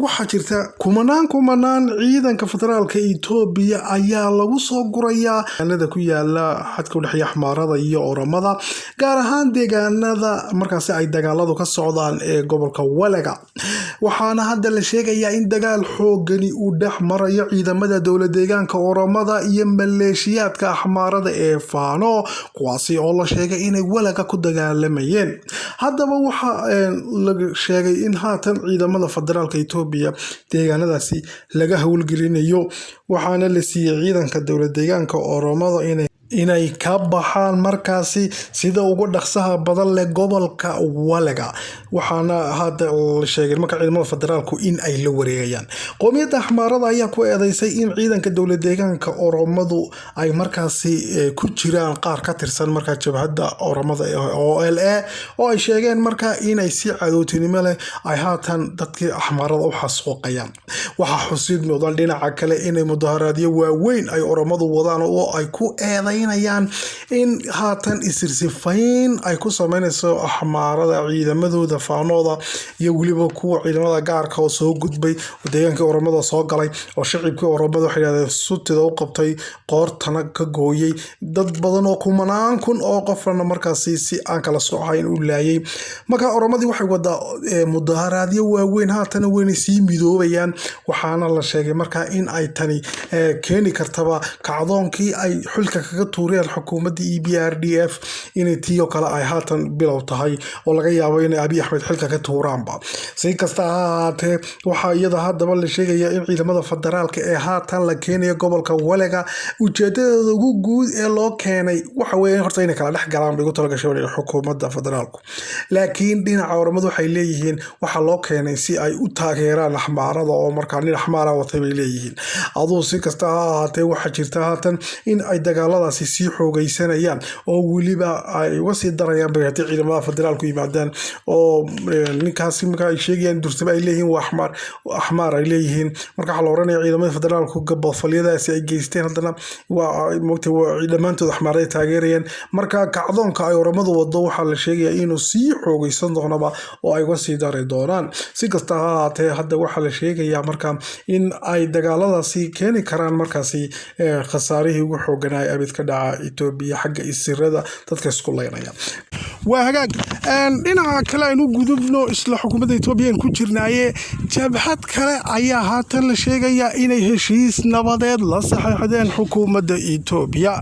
Waxaa jirta kumanaan kumanaan ciidanka federaalka Itoobiya ayaa lagu soo gurayaa deegaanada ku yaala xadka udhexeeya Axmaarada iyo Oromada, gaar ahaan deegaanada markaasi ay dagaaladu ka socdaan ee gobolka Walega. Waxaana hadda la sheegayaa in dagaal xoogani uu dhex marayo ciidamada dowlad deegaanka Oromada iyo maleeshiyaadka Axmaarada ee Faano, kuwaasi oo la sheegay inay Walega ku dagaalamayeen. Haddaba waxaa la sheegay in haatan ciidamada federaalka Itoobiya deegaanadaasi laga howlgelinayo, waxaana la siiyey ciidanka dowlad deegaanka Oromada inay ka baxaan markaasi sida ugu dhaqsaha badan leh gobolka Walega. Waxaana hadda la sheegay marka ciidamada federaalku in ay la wareegayaan. Qoomiyadda Axmaarada ayaa ku eedeysay in ciidanka dowlad deegaanka Oromadu ay markaasi ku jiraan qaar ka tirsan markaa jabhadda Oromada OLA, oo ay sheegeen markaa inay si cadowtinimo leh ay haatan dadkii Axmaarada u xasuuqayaan. Waxaa xusid mudan dhinaca kale inay mudaharaadyo waaweyn ay Oromadu wadaan oo ay ku eedeynayaan in haatan isirsifayn ay ku sameynayso Axmaarada ciidamadooda Faanooda iyo weliba kuwa ciidamada gaarka oo soo gudbay deegaanka Oromada soo galay, oo shacibkii Oromada waxay yidhahdeen sutida u qabtay, qoortana ka gooyey, dad badan oo kumanaan kun oo qofna markaasi si aan kala socayn u laayay. Marka Oromadii waxay wadaa mudaharaadyo waaweyn, haatana wayna sii midoobayaan. Waxaana la sheegay markaa in ay tani keeni kartaba kacdoonkii ay xilka kaga tuureen xukuumadda EPRDF inay tii oo kale ay haatan bilow tahay, oo laga yaabo inay Abiy Axmed xilka ka tuuraanba. Si kasta ha ahaatee, waxaa iyada haddaba la sheegaya in ciidamada federaalka ee haatan la keenayo gobolka Walega ujeedadooda ugu guud ee loo keenay waxa weeye horta inay kala dhex galaan bay ugu talagashay xukuumadda federaalku. Laakiin dhinaca Oromadu waxay leeyihiin waxaa loo keenay si ay u taageeraan Axmaarada, oo markaa nin Axmaara watay bay leeyihiin. Aduu si kasta ha ahaatee, waxaa jirta haatan in ay dagaaladaasi sii xoogeysanayaan oo weliba ay uga sii darayaan bay haddii ciidamada federaalku yimaadaan, oo ninkaasi marka ay sheegayaan dursaba ay leeyihiin waa Axmaar, Axmaar ay leeyihiin. Marka waxaa la oranaya ciidamada federaalku gaboodfalyadaasi ay geysteen haddana waa moogtay dhammaantood Axmaaray taageerayaan. Marka kacdoonka ay Oramadu wado waxaa la sheegayaa inuu sii xoogeysan doonaba oo ay uga sii dari doonaan. Si kasta ha ahaatee, hadda waxaa la sheegayaa marka in ay dagaaladaasi keeni karaan markaasi khasaarihii ugu xooganaa abid ka dhaca Itoobiya xagga isirada dadka isku leynaya. Waa hagaag. Dhinaca kale aynu gudubno, isla xukuumadda Itoobiya ku jirnaaye, jabhad kale ayaa haatan la sheegayaa inay heshiis nabadeed la saxeexdeen xukuumadda Itoobiya.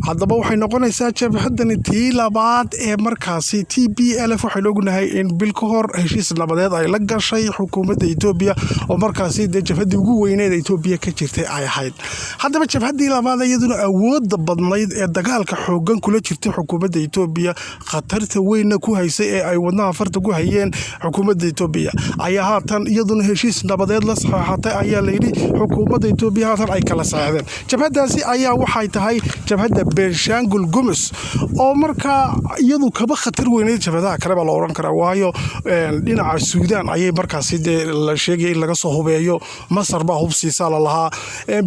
Haddaba waxay noqonaysaa jabhadani tii labaad ee markaasi TPLF. Waxaynu ognahay in bil ka hor heshiis nabadeed ay la gashay xukuumadda Itoobiya, oo markaasi dee jabhaddii ugu weyneed Itoobiya ka jirtay ay ahayd. Haddaba jabhaddii labaad, iyaduna awoodda badnayd ee dagaalka xoogan kula jirtay xukuumadda Itoobiya, khatarta weynna ku haysay ee ay wadnaha farta ku hayeen xukuumadda Itoobiya, ayaa haatan iyaduna heshiis nabadeed la saxeexatay ayaa layidhi xukuumadda Itoobiya. Haatan ay kala saxeexdeen jabhaddaasi ayaa waxay tahay jabhadda Benshangul Gumus, oo markaa iyadu kaba khatar weyneyd jabhadaha kale baa la oran karaa, waayo dhinaca Suudaan ayay markaasi dee la sheegaya in laga soo hubeeyo, Masar baa hub siisaa lalahaa.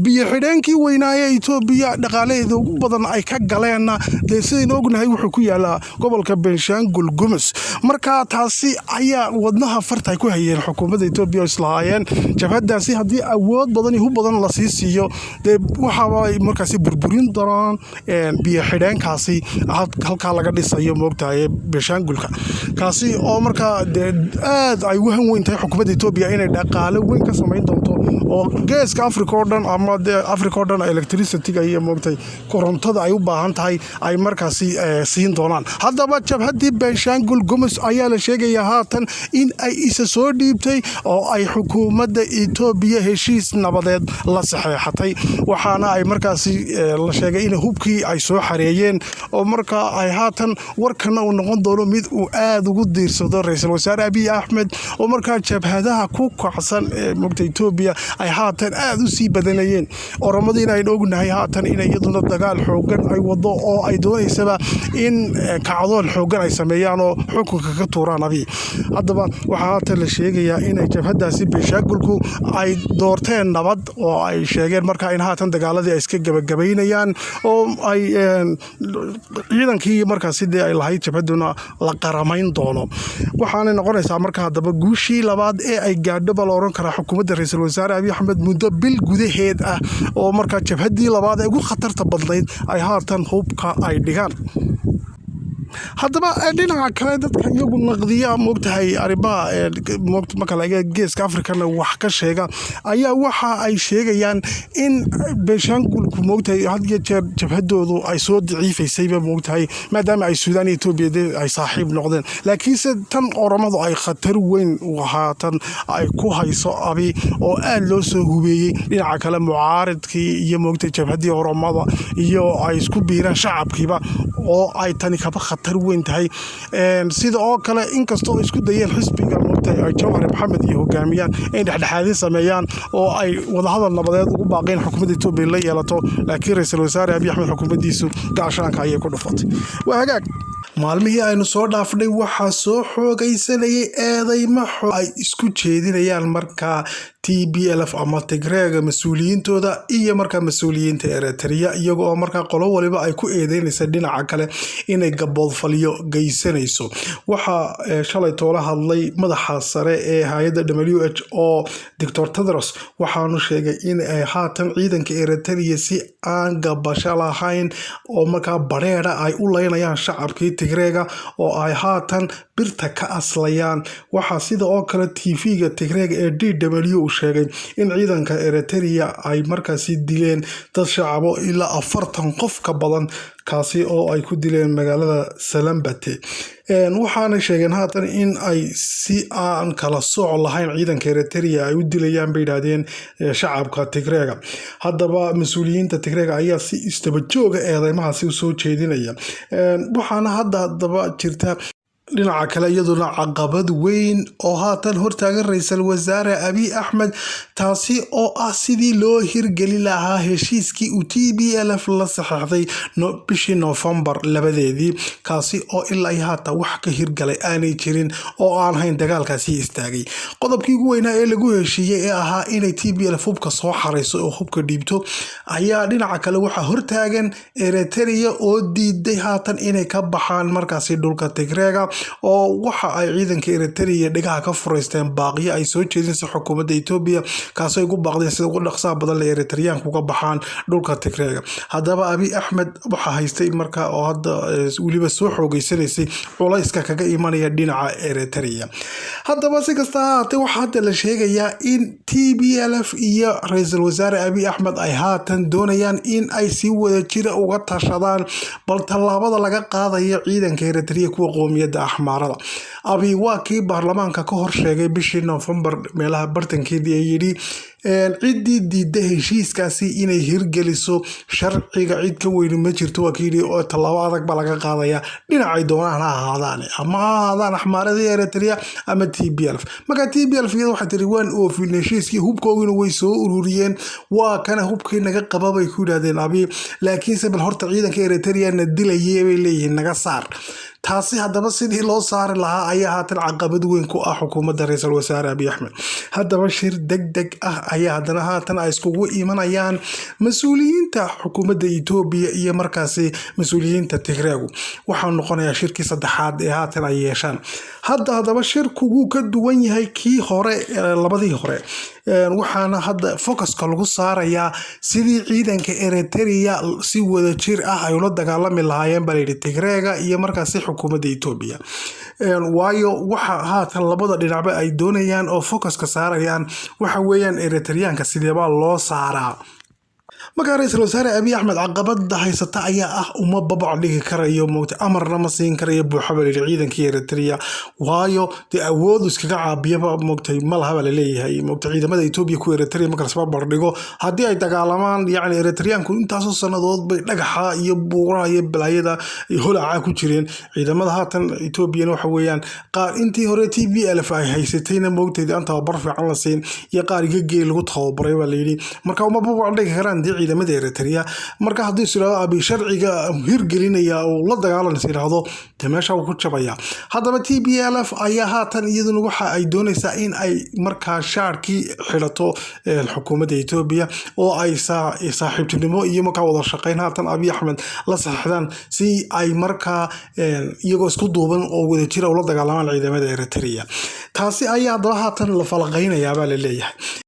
Biyo xidheenkii weynaaye Itoobiya dhaqaalaheeda ugu badan ay ka galeenna dee sidaynu ognahay wuxuu ku yaalaa gobolka Benshangul Gumus. Marka taasi ayaa wadnaha farta ay ku hayeen xukuumadda Itoobiya oo islahaayeen jabhadaasi haddii awood badan iyo hub badan lasii siiyo, dee waxaaba ay markaasi burburin doonaan biyo xidheenkaasi halkaa laga dhisayo, moogtahay, Benshangulka kaasi, oo markaa dee aad ay ugu han weyn tahay xukuumadda Itoobiya inay dhaqaale weyn ka samayn doonto, oo geeska Africa oo dhan ama dee Africa oo dhan electricity-ga iyo, moogtahay, korontada ay u baahan tahay ay markaasi siin doonaan. Haddaba jabhaddii Benshangul Gumus ayaa la sheegayaa haatan in ay isa soo dhiibtay oo ay xukuumadda Itoobiya heshiis nabadeed la saxeexatay. Waxaana ay markaasi la sheegay in hubkii ay soo xareeyeen, oo markaa ay haatan warkana uu noqon doono mid uu aad ugu diirsado ra-iisul wasaare Abiy Axmed, oo markaa jabhadaha ku kacsan ee mogta Itoobiya ay haatan aad u sii badanayeen. Oromadiina aynu ognahay haatan in iyaduna dagaal xoogan ay wado oo ay doonaysaba in kacdoon Kacdoon xoogan ay sameeyaan oo xukunka ka tuuraan Abiy. Haddaba waxaa haatan la sheegayaa inay jabhadaasi Beeshaangulku ay doorteen nabad, oo ay sheegeen markaa in haatan dagaaladii ay iska gabagabaynayaan, oo ay ciidankii markaasi dee ay lahayd jabhaduna la qaramayn doono. Waxaanay noqonaysaa marka haddaba guushii labaad ee ay gaadho ba la oran karaa xukuumadda ra-iisul wasaare Abiy Axmed muddo bil gudaheed ah, oo markaa jabhaddii labaad ee ugu khatarta badnayd ay haatan hubka ay dhigaan. Haddaba dhinaca kale, dadka iyagu naqdiya, moogtahay, arrimaha marka laga Geeska Afrikana wax ka sheega ayaa waxa ay sheegayaan in Beeshaangulku, moogtahay, had iyo jeer jabhadoodu ay soo daciifaysayba, moogtahay, maadaama ay Suudaan iyo Etoobiya dee ay saaxiib noqdeen, laakiinse tan Oromadu ay khatar weyn haatan ay ku hayso Abi, oo aad loo soo hubeeyey. Dhinaca kale mucaaridkii iyo, moogtahay, jabhaddii Oromada iyo ay isku biiraan shacabkiiba, oo ay tani kaba khatar weyn tahay. Sida oo kale, inkastoo isku dayeen xisbiga, moogtahay, ay Jawhar Maxamed iyo hogaamiyaan in dhexdhexaadin sameeyaan oo ay wadahadal nabadeed ugu baaqeen xukuumadda Etoobiya la yeelato, laakiin ra-iisul wasaare Abiy Axmed xukuumaddiisu gaashaanka ayay ku dhufatay. Waa hagaag. Maalmihii aynu soo dhaafnay waxaa soo xoogaysanayay eedeymo ay isku jeedinayaan markaa TPLF ama Tigreega mas-uuliyiintooda iyo markaa mas-uuliyiinta Eritrea, iyaga oo markaa qolo waliba ay ku eedeynaysa dhinaca kale inay gaboodfalyo geysanayso. Waxaa shalay toola hadlay madaxa sare ee hay-adda WHO, Doctor Tedros. Waxaanu sheegay in ay haatan ciidanka Eritrea si aan gabasho lahayn oo markaa bareera ay u leynayaan shacabkii Tigreega, oo ay haatan birta ka aslayaan. Waxaa sida oo kale TV-ga Tigreega ee DW sheegay in ciidanka Eritrea ay markaasi dileen dad shacabo ilaa 40 qof ka badan, kaasi oo ay ku dileen magaalada Salambate. Waxaanay sheegeen haatan in ay si aan kala sooc lahayn ciidanka Eritrea ay u dilayaan, bay yidhaahdeen, shacabka Tigreega. Haddaba mas-uuliyiinta Tigreega ayaa si isdaba jooga eedeymahaasi usoo jeedinaya. Waxaana hadda haddaba jirta dhinaca kale iyaduna caqabad weyn oo haatan hortaagan ra-iisul wasaare Abiy Axmed, taasi oo ah sidii loo hirgeli lahaa heshiiskii uu TPLF la saxeexday bishii Noofembar 2deedii, kaasi oo ilaa iyo haatan wax ka hirgalay aanay jirin oo aan hayn dagaalkaasi istaagay. Qodobkii ugu weynaa ee lagu heshiiyey ee ahaa inay TPLF hubka soo xarayso oo hubka dhiibto ayaa dhinaca kale waxaa hortaagan Eritrea, oo diiday haatan inay ka baxaan markaasi dhulka Tigreega, oo waxa ay ciidanka Eritrea dhegaha ka fureysteen baaqiyo ay soo jeedinaysa xukuumadda Etoobiya, kaasoo ay ugu baaqdeen sida ugu dhaqsaha badan la Eritreyaanku uga baxaan dhulka Tigreega. Haddaba Abiy Axmed waxaa haystay marka oo hadda weliba soo xoogeysanaysay culayska kaga imanaya dhinaca Eritrea. Haddaba si kasta ha ahaatee, waxaa hadda la sheegayaa in TPLF iyo ra-iisul wasaare Abiy Axmed ay haatan doonayaan in ay si wadajira uga tashadaan bal tallaabada laga qaadayo ciidanka Eritrea, kuwa qoomiyadda Axmaarada. Abi waa kii baarlamaanka ka hor sheegay bishii Noofembar meelaha bartankeedii ee yidhi ciddii diidda heshiiskaasi inay hirgeliso sharciga cid ka weyni ma jirto. Waa kii yidhi oo tallaabo adag baa laga qaadaya, dhinacay doonaan ha ahaadaan, ama ha ahaadaan Axmaaradii Eritrea ama TPLF. Marka TPLF iyada waxay tiri waan oofin heshiiskii, hubkoogina way soo ururiyeen. Waa kana hubkii naga qaba, bay ku yidhahdeen Abi, laakiinse bal horta ciidanka Eritrea na dilayay, bay leeyihiin, naga saar. Taasi haddaba sidii loo saari lahaa ayaa haatan caqabad weyn ku ah xukuumadda ra-iisul wasaare Abiy Axmed. Haddaba shir deg deg ah ayaa haddana haatan ay iskugu imanayaan mas-uuliyiinta xukuumadda Etoobiya iyo markaasi mas-uuliyiinta Tigreegu. Waxaa noqonayaa shirkii saddexaad ee haatan ay yeeshaan. Hadda haddaba shirku wuu ka duwan yahay kii hore, labadii hore. Waxaana hadda focuska lagu saarayaa sidii ciidanka Eritrea si wadajir ah ay ula dagaalami lahaayeen, baa layidhi, Tigreega iyo markaasi xukuumadda Etoobiya, waayo waxa haatan labada dhinacba ay doonayaan oo focuska saarayaan waxa weeyaan Eritreyaanka sideebaa loo saaraa. Markaa ra-iisul wasaare Abiy Axmed caqabada haysata ayaa ah uma babac dhigi karayo, moogta, amarna ma siin karayo buuxa, baa layidhi, ciidankii Eritrea, waayo dee awood iskaga caabiyaba, moogtay, ma laha baa laleeyahay. Moogtay, ciidamada Etoobiya kuwa Eritrea marka lasbarbar dhigo, haddii ay dagaalamaan, yacni Eritreyaanku intaasoo sannadood bay dhagaxa iyo buuraha iyo balaayada iyo holaca ku jireen. Ciidamada haatan Etoobiyana waxa weeyaan qaar intii hore TPLF ay haysatayna, moogtay, aan tababar fiican la siin iyo qaar iga geel lagu tababaray, baa layidhi. Marka uma babac dhigi karaan dee. iyo ciidamada Eritrea. Marka haddii is yidhahdo Abiy sharciga hirgelinaya uu la dagaalan is yidhaahdo, dee meesha wuu ku jabaya. Haddaba TPLF ayaa haatan iyaduna waxa ay doonaysaa in ay markaa shaarkii xidhato xukuumadda Etoobiya oo ay saaxiibtinimo iyo markaa wada shaqeyn haatan Abiy Axmed la saxiixdaan, si ay markaa iyagoo isku duuban oo wadajira ula dagaalamaan ciidamada Eritrea. Taasi ayaa haddaba haatan la falaqeynayaa baa la leeyahay.